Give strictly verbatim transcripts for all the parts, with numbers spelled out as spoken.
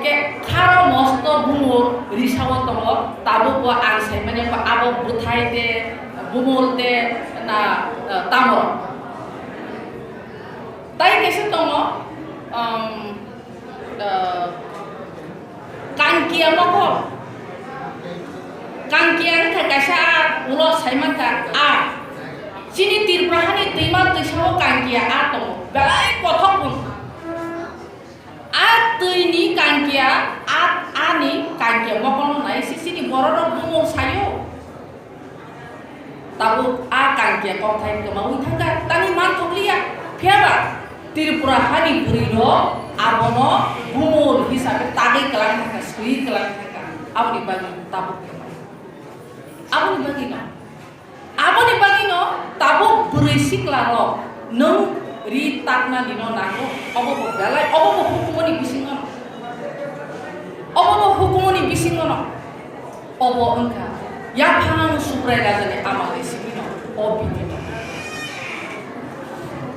Ke kharo mosto bumur risao tongo, tabuk bo ang saimanya kho abo bwthai de, bumul de na, eh, tamo. Tai kaisa tongo, um, eh, Kangkia mokol. Kangkia wngkha kaisa ulo saimankha a. Chini Tripura hani twima twisao Kangkia a tongo. Belai kothok wngkha. A twi ni kangkia, a, a ni kangkia mokol no nai si chini borok rok bumung sayo. Tabuk a kangkia kokthai kwmaui thangkha, tani manthokliya. Phiyaba Tripura hani bwrwi rok abono bumung hisabe tagwi kwlang thangkha, swiwi kwlang thangkha. Aboni bagwi tabuk kwmai. Aboni bagwi no. Aboni bagwino tabuk bwrwi siklarok nwng ri taknanino nango, obo bo belai, obo bo hukumuni bisingono, obo bo hukumuni bisingono, obo wngkha yaphang Subrai rajani amani simino o bidino.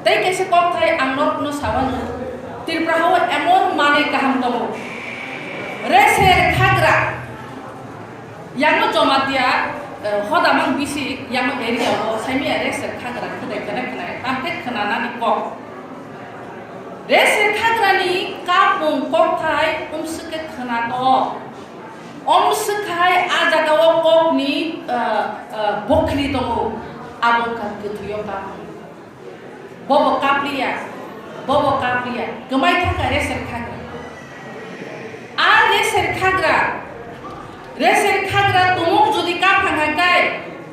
Tei kaisa kokthai ang norokno sabano, Tripura hao emon manwi kaham tongo, reser khagra. Yangno Jamatia, eh, hodamang bisi, yangno area o saimaya reser khagra khudai khana khana, tamkhe khwnanani kok. Reser khagrani kapung kokthai umswkhe khwnato. Umswkhai a jagao kokni, eh, eh, bokhli tongo, abo wngkha kwthwio kapung. Bobo kapliya, bobo kapliya, kwmai thangkha reser khagra. A reser khagra, reser khagra tumung jodi kaphang hai kai,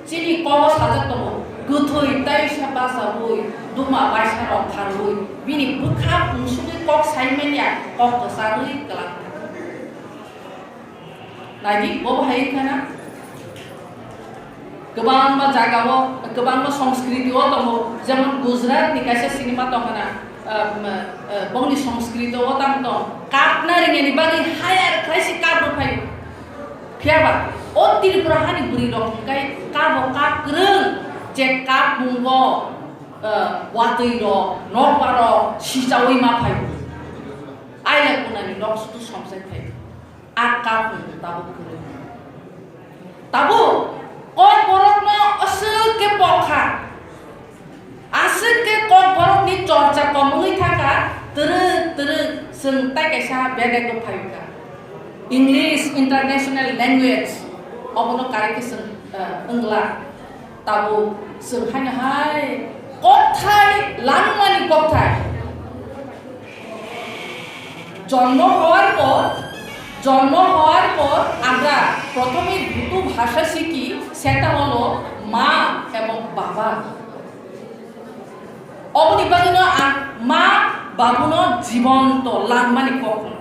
chini kobo sajak tongo, kwthwi taisa basaui, duma baisa rok kharwi, bini bwkha pungsugwi kok saimanya, kok kwcharwi kwlangkha. Naidi, bo bahai wngkha na? Kwbangma jagao, kwbangma songskriti o tongo, jemon Gujarat ni kaisa sinima tongkha na, um, uh, bongni songskriti o tang tong, kapna ringani bagwi hire khlai se kap rw phaio. Phiyaba, o Tripura hani bwrwi rok hwnkhe kabo kap kwrwng, je kap mungo, uh, watwi rok, nokbar rok sichaui ma phaio. Aila kunani nok sutu somsai phaio. A kapung tabuk kwrwi. Tabuk Kokborokno aswk khe pokha. Aswk khe Kokborokni chorcha kom wngwi thangkha, twrwk twrwk chwng tai kaisa bedek o phaikha. English International Language, obono karwi khe chwng, eh, wngla. Tabuk chwng haino hai kokthai langmani kokthai. জন্ম হওয়ার পর, জন্ম হওয়ার পর আমরা প্রথমে দুটো ভাষা শিখি, সেটা হলো মা এবং বাবা। Oboni bagwino ang ma babuno jibonto langmani kokno.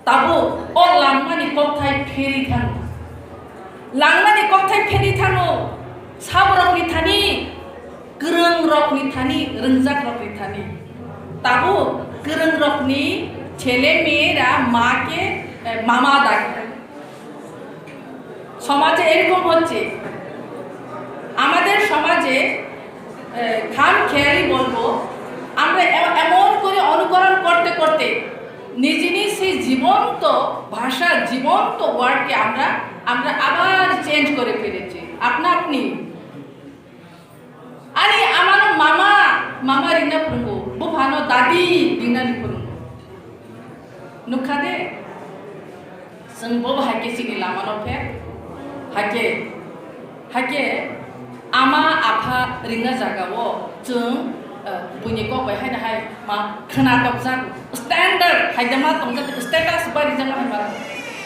Tabuk o langmani kokthai pheri thango. Langmani kokthai pheri thango. Saborokni thani, kwrwngrokni thani, rwngjakrokni thani. Tabuk kwrwngrokni chele meyera ma ke, eh, mama dagi. সমাজে এরকম হচ্ছে, আমাদের সমাজে, এ, খামখেয়ালি বলবো, আমরা এ-, এমন করে অনুকরণ করতে করতে নিজে নিজ সেই জীবন্ত ভাষা, জীবন্ত ওয়ার্ডকে আমরা, আমরা আবার চেঞ্জ করে ফেলেছি, আপনা আপনি। Ani amano mama, mama ringna phwrwngo, buphano dadi ringnani phwrwngo. Nukha de? Chwng bo hai khe chini lamano pher. Hai khe, hai khe ama apha ringna jagao chwng, eh, buini kok bai haino hai ma khwna tokjak. Standard hai de ma tongjak, status bai rijak ma hai ma.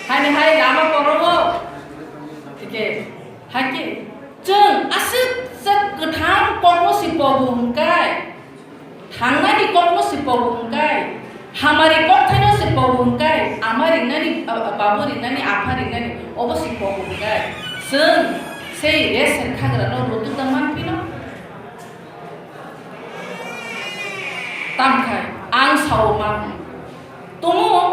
Haino hai lama korogo. Hai khe, hai khe. Chwng aswk chwk kwthang kokno se pogo hwnkai, thangnani kokno se pogo hwnkai, hamari kokthaino se pogo hwnkai, ama ringnani, a, a, babu ringnani, apha ringnani, obo se pogo hwnkai. Chwng sei reser khagrano rutuk da manphino? Tamkhai ang sao manwi. Tumung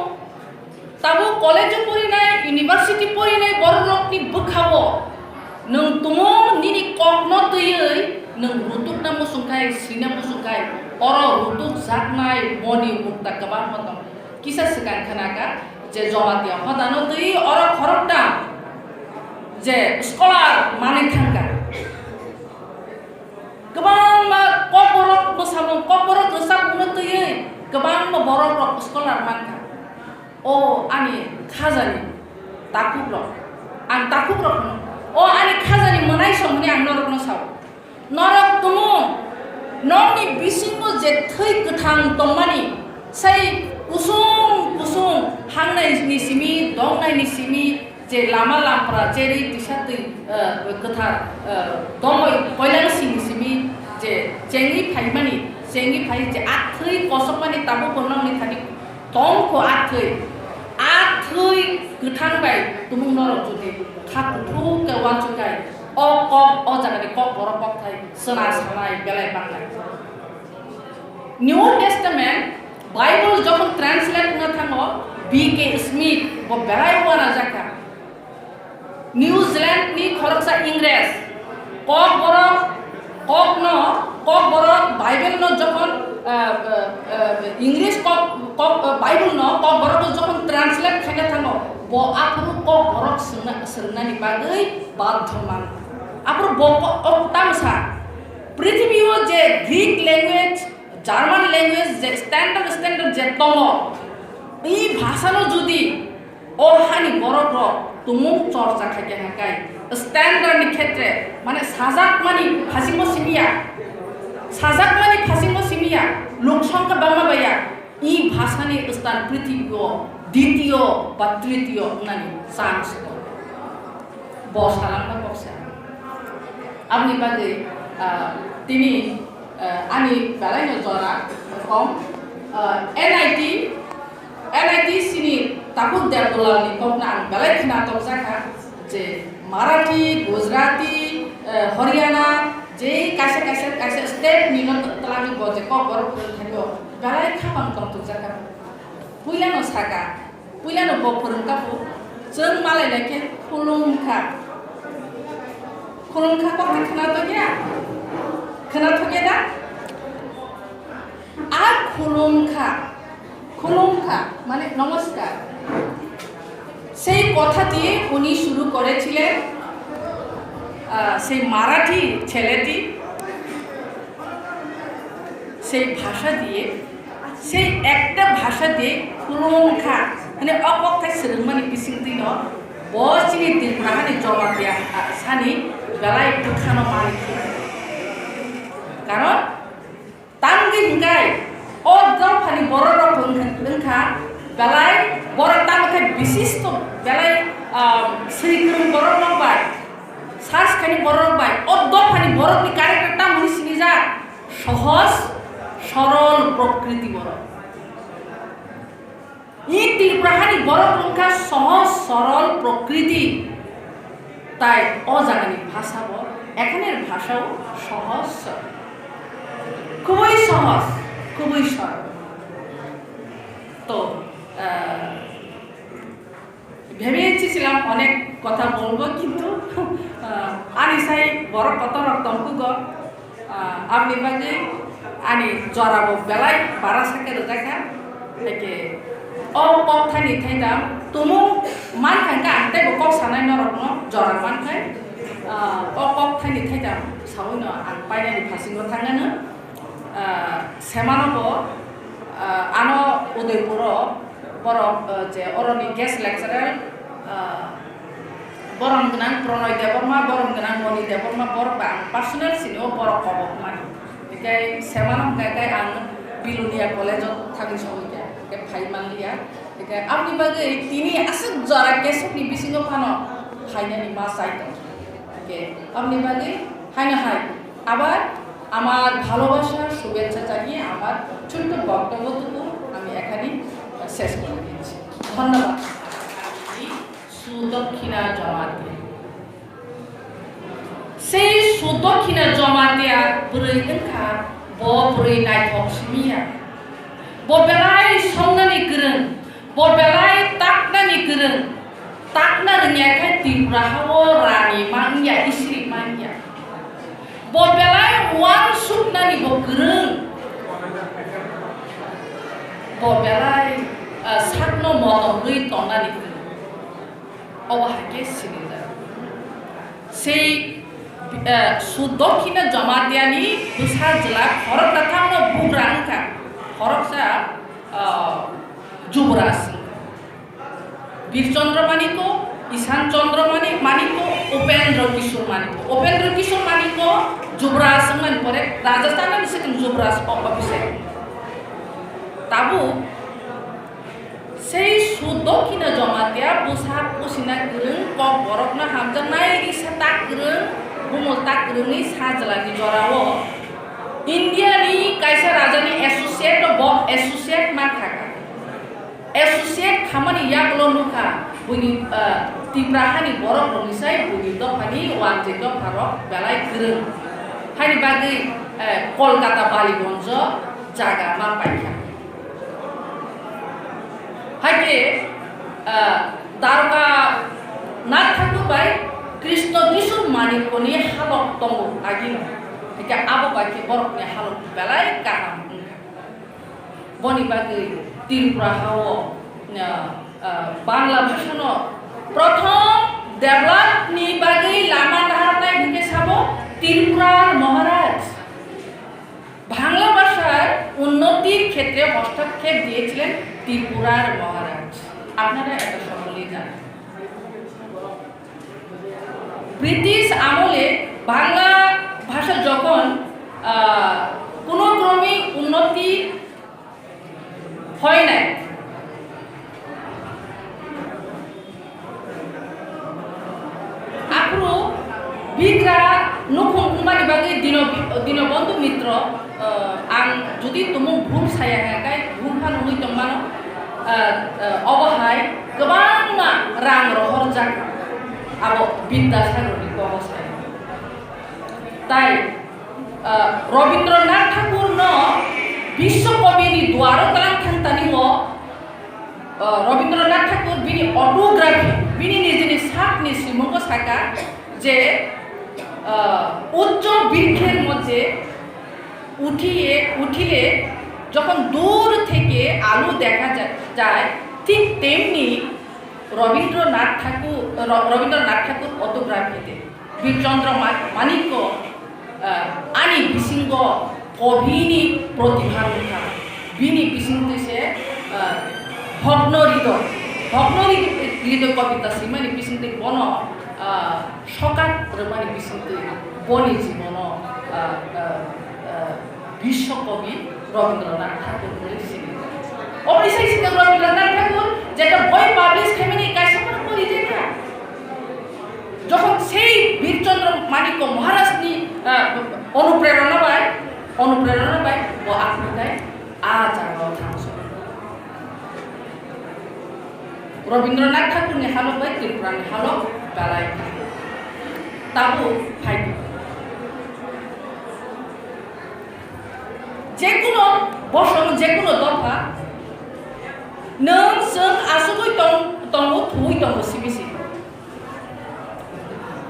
Tabuk college-o porinai, university porinai bororokni bwkhao nwng tumung nini kokno twiwi nwng rutukna muchungkhai, swina muchungkhai, oro rutukjaknai moni mukta kwbangma tongo. Kisa swkang khwnakha, Je Jamatia hodano twi oro khoroktham je scholar manwi thangkha. Kwbangma Kokborok mwsamung, Kokborok rwchapmungno twiwi kwbangma borok rok scholar mankha. O ani khajani takhukrok, ang takhukrok hwno. O ani khajani mwnaisong hwnwi ang norokno sao. Norok tumung, nokni bisingo je thwi kwthang tongmani, sai kusung kusung hangnaini simi, dongnaini simi, je lama lampra cherwi tisa twi, eh, kwthar, eh, dongwi koilang simi simi je chengwi phaimani, chengwi phai je a thwi kosokmani tabukbo nokni thani tongkho a thwi, a thwi kwthang bai tumung norok jodi kha kuthuk khe uansuknai, o kok, o jagani Kokborok kokthai chwna sanai belai bangnai. New Testament Bible jokhon translate wngna thango, B K Smith bo belai uanajakha. New Zealand ni khoroksa Ingres Kokborok, kokno, Kokborok Bible no jokhon, ah, ah, ah, English kok, kok, ah, Bible no Kokborok no jokhon translate khaina thango, bo aphuru Kokborok swrwngna, swrwngnani bagwi badhyo man. Aphuru bo ko-, kok tamsa. Prithibi o je Greek language, German language je standard, standard je tongo, i bhasha no jodi o hani borok rok tumung chorcha khaikha hwnkhe standard ni khetre, mane sajakmani phasingo simiya, sajakmani phasingo simiya, luk songkha bangma baiya, i bhasha ni stan prithibi o ditiyo ba tritiyo wngnani chance tongo. Bo salangma koksa. Aboni bagwi, ah, tini, ah, ani belai no jora kom, ah, N I T, N I T sini Takhuk Debdulal ni kokno ang belai khna tongjakha je Marathi, Gujarati, eh, Haryana, je kaisa kaisa, kaisa state ni no twlangwi bo je Kokborok phwrwng thanio belai khapang tongthokjakha. Puila no saka, puila no bo phwrwngkha phu, chwng malai lai khe khulumkha. Khulumkha kokno khna tongya? Khna tongya da? A khulumkha, khulumkha, mane namaskar. সেই কথা দিয়ে উনি শুরু করেছিলেন, আহ, সেই মারাঠি ছেলেটি, সেই ভাষা দিয়ে, সেই একটা ভাষা দিয়ে খুলুমখা, মানে, অকথায় সেরকম, মানে, বিসিং দিন, বসিনি দিন, মানে, জমা দেয়া, আহ, সানি, বেলা একটু খানো মারি। কারণ Tamni hwnkhe o dophani borok rok wng-, wngkha belai borok tamo khe bishisto belai, ah, sri kwrwng borok rok bai, sas khaini borok rok bai o dophani borok ni character tamo hwnwi sinijak sohoj sorol prokriti borok. I Tripura hani borok wngkha sohoj sorol prokriti, tai o jagani bhasha bo ekhaner bhasha o sohoj sorol, খুবই সহজ, খুবই সরল. তো, আহ, ভেবে এসেছিলাম অনেক কথা বলবো, কিন্তু, আহ, ani sai borok kotor rok tongkhugo. Ah, aboni bagwi ani jora bo belai bara sakhe rwjak kha. Haikhe o kok thaini thaidam tumung mankha hwnkhe ang teibo kok sanai norokno jora mankhe. Ah, o kok thaini thaidam sawino ang painani phasingo thangnano. Ah, semano bo, ah, ano Udaipuro borok, ah, je oroni guest lecturer, ah, Borom gwnang Pronoy Debbarma, borom gwnang Moni Debbarma, borok ba ang personal sini o borok kobok mani. Hinkhe semano hwnkhe khe ang Bilonia college o thangwi sogwi kha, hinkhe phai manliya. Hinkhe aboni bagwi tini aswk jora kesokni bisingo phano phainani ma chai tong. Hinkhe aboni bagwi haino hai abar আমার ভালোবাসা শুভেচ্ছা জানিয়ে আমার ছোট্ট বক্তব্যটুকু আমি এখানেই শেষ করে দিচ্ছি। ধন্যবাদ। Sudokkhina Jamatia. Sei Sudokkhina Jamatia bwrwi wngkha bo bwrwi naithok simi ya. Bo belai songnani kwrwng, bo belai taknani kwrwng. Takna rwngya khe Tripura ha-o rani ma wngya, isri ma wngya. Bo belai uansuknani bo kwrwng. Bo belai, ah, sak motom rwi tongnani hwnwi. Obo hai khe sinijak. Sei, eh, Sudokhina Jamatia ni bwsa jwla khoroksa thangno bugra wngkha, khoroksa, ah, Jubraj wngkha. Bir Chandra Manikko, Ishan Chandra Mani-, Manikko, Upendra Kishore Manikko. Upendra Kishore Manikko Jubraj wngmani pore Rajasthan ni second Jubraj o-, Abhishek. Tabuk sei Sudokhina Jamatia bwsa pusina kwrwng, kok borokno hamjaknai, risa tak kwrwng, bumul tak kwrwngni sajlani jorao India ni kaisa rajani associate no bo associate ma kha kha. Associate khamani yagulo nukha buini, ah, Tipra hani borok rokni sai buini dophani wanjwi dopha rok belai kwrwng. Haini bagwi, eh, Kolkata Baligonjo jaga ma paikha. Hai khe, ah, Darka Nath Thakur bai Krishna Kishore Manikkoni halok tongo agino. Hai khe abo bai khe borokni halok belai kaham wngkha. Boni bagwi Tripura hao, ah, ah, Bangla bhasano prothom develop ni bagwi lama naharnai hinkhe sabo Tripura Maharaj. Bangla ভাষার উন্নতির ক্ষেত্রে হস্তক্ষেপ দিয়েছিলেন ত্রিপুরার মহারাজ। আপনারা এটা সকলেই জানেন। ব্রিটিশ আমলে বাংলা ভাষা যখন, আহ, কোনো ক্রমেই উন্নতি হয় নাই, aphuru bigra nukhung wngmani bagwi Dino-, Dinobandhu Mitro, ah, ang jodi tumung bhul saya hwnkhai bhul phano wngwi tongmano, ah, ah, obo hai kwbangma rang rohorjak abo Bidyasagarni kogo sai. Tai, ah, Rabindranath Thakurno Biswa Kobini duaro tlang thang tani o, ah, Rabindranath Thakur bini autography, bini nijini sakni simungo saka je, ah, উচ্চ বৃক্ষের মধ্যে উঠিয়ে, উঠিলে যখন দূর থেকে আলো দেখা যা-, যায়, ঠিক তেমনি রবীন্দ্রনাথ ঠাকুর, র-, রবীন্দ্রনাথ ঠাকুর autography-te Birchandra Ma-, Manikko, ah, ani bisingo kobini protibha wngkha. Bini bisingtwi se, ah, Bhogno Hridoy, Bhogno Hri-, Hridoy kobita swimani bisingtwi bono, ah, sokat rwmani bisingtwi boni jibono, ah, ah, ah, Biswa Kobi Rabindranath Thakur hwnwi sini. Oboni sai sini Rabindranath Thakur jeta boi publish khaimani kaisa phano pori jekha. Jokhon sei Birchandra Manikko Maharajni, ah, onuprerona bai, onuprerona bai bo aphuru tai a jagao thangso. Rabindranath Thakurni halok bai Tripurani halok belai kha. Tabuk phai di. Jekuno bosong, jekuno dopha, nwng chwng asugwi tong-, tongo, thuwi tongo simi si.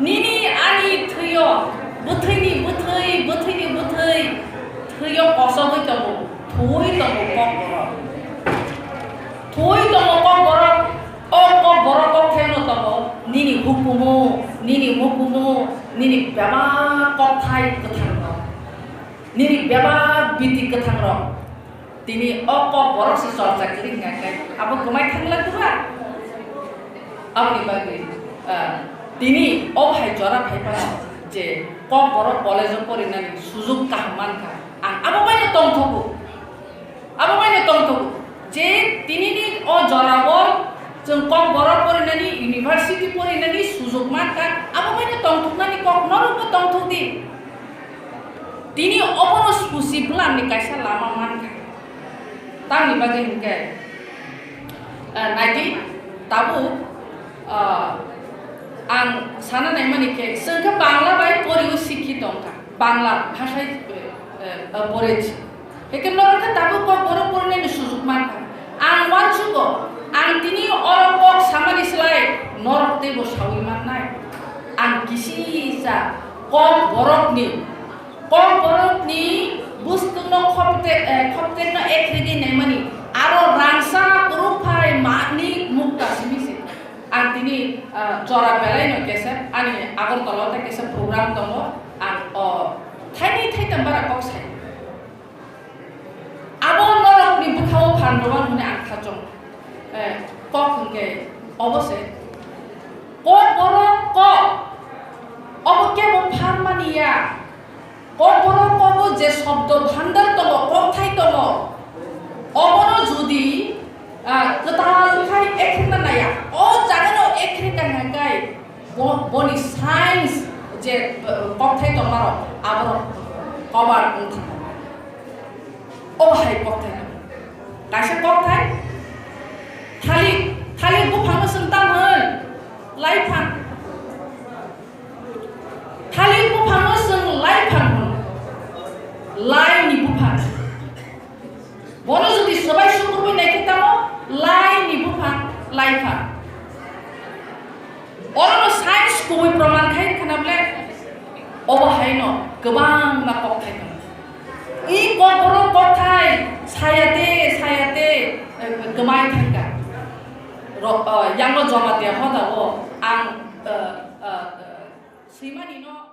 Nini ani thwio, bwthwini bwthwi, bwthwini bwthwi, thwio kosogwi tongo, thuwi tongo kokborok. Thuwi tongo kokborok, o kokborok koktheno tongo, nini hukumu, nini mukumu, nini bebak kokthai kwthangrok, nini bebak biti kwthangrok. Tini o kokborok se chorcha kwrwi hwnka khe abo kwmai thangla kwbang. Aboni bagwi, ah, tini o hai jora phai phano je kokborok college-o porinani sujuk kaham mankha, ang abo baino tongthogo. Abo baino tongthogo je tinini o jorao chwng kokborok porinani, university porinani sujuk mankha, abo baino tongthoknani kok norokbo tongthokdi. Tini obono sbusi bwlamni kaisa lama mankha. Tamni bagwi hinkhe, eh, naidi, tabuk, eh, ang sana naimani khe, chwng khe Bangla bai poriwi sikhi tongkha, Bangla bhasai, eh, eh, porechi. Heke norok khe tabuk kokborok porinani sujuk mankha. Ang uansugo, ang tini oro kok samani slai norok teibo saui mannai. Ang kisisa kokborokni Kokborokni bwskangno khopte-, eh, khoptekno ekrigwi naimani Aro rangsa kwrwngphai manik mukta simi se. Ang tini, ah, jora belai no kesa ani Agartala o tei kesa program tongo. Ang o thaini thaitam bara kok sai. Abo norokni bwkhao phan rwmani hwnwi ang khachong. Eh, kok hwnkhe obo se. Kok borok kok. Obo kebo pharmani ya. Kokborok kogo je shobdo bhandar tongo, kokthai tongo, obono jodi, ah, kwtal khai ekhrekna naiya, o jagano ekhrek kha hwnkhai bo-, boni science je, ah, kokthai tongmarok aborok kobar wngkha. O hai kokthai tongo. Kaisa kokthai, thalik, thalik buphangno chwng tam hwn, laiphang. Thalik buphangno chwng laiphang hwno. Laini buphang. Bono jodi swbai sukurwi naikhe tamo laini buphang laiphang. Orono science kubui proman khai khna ble obo haino kwbangma kokthai tongo. I kokborok kokthai sayate, sayate, eh, kwmai thangkha. Ro-, eh, yango Jamatia hodao ang, eh, eh, eh, swimani no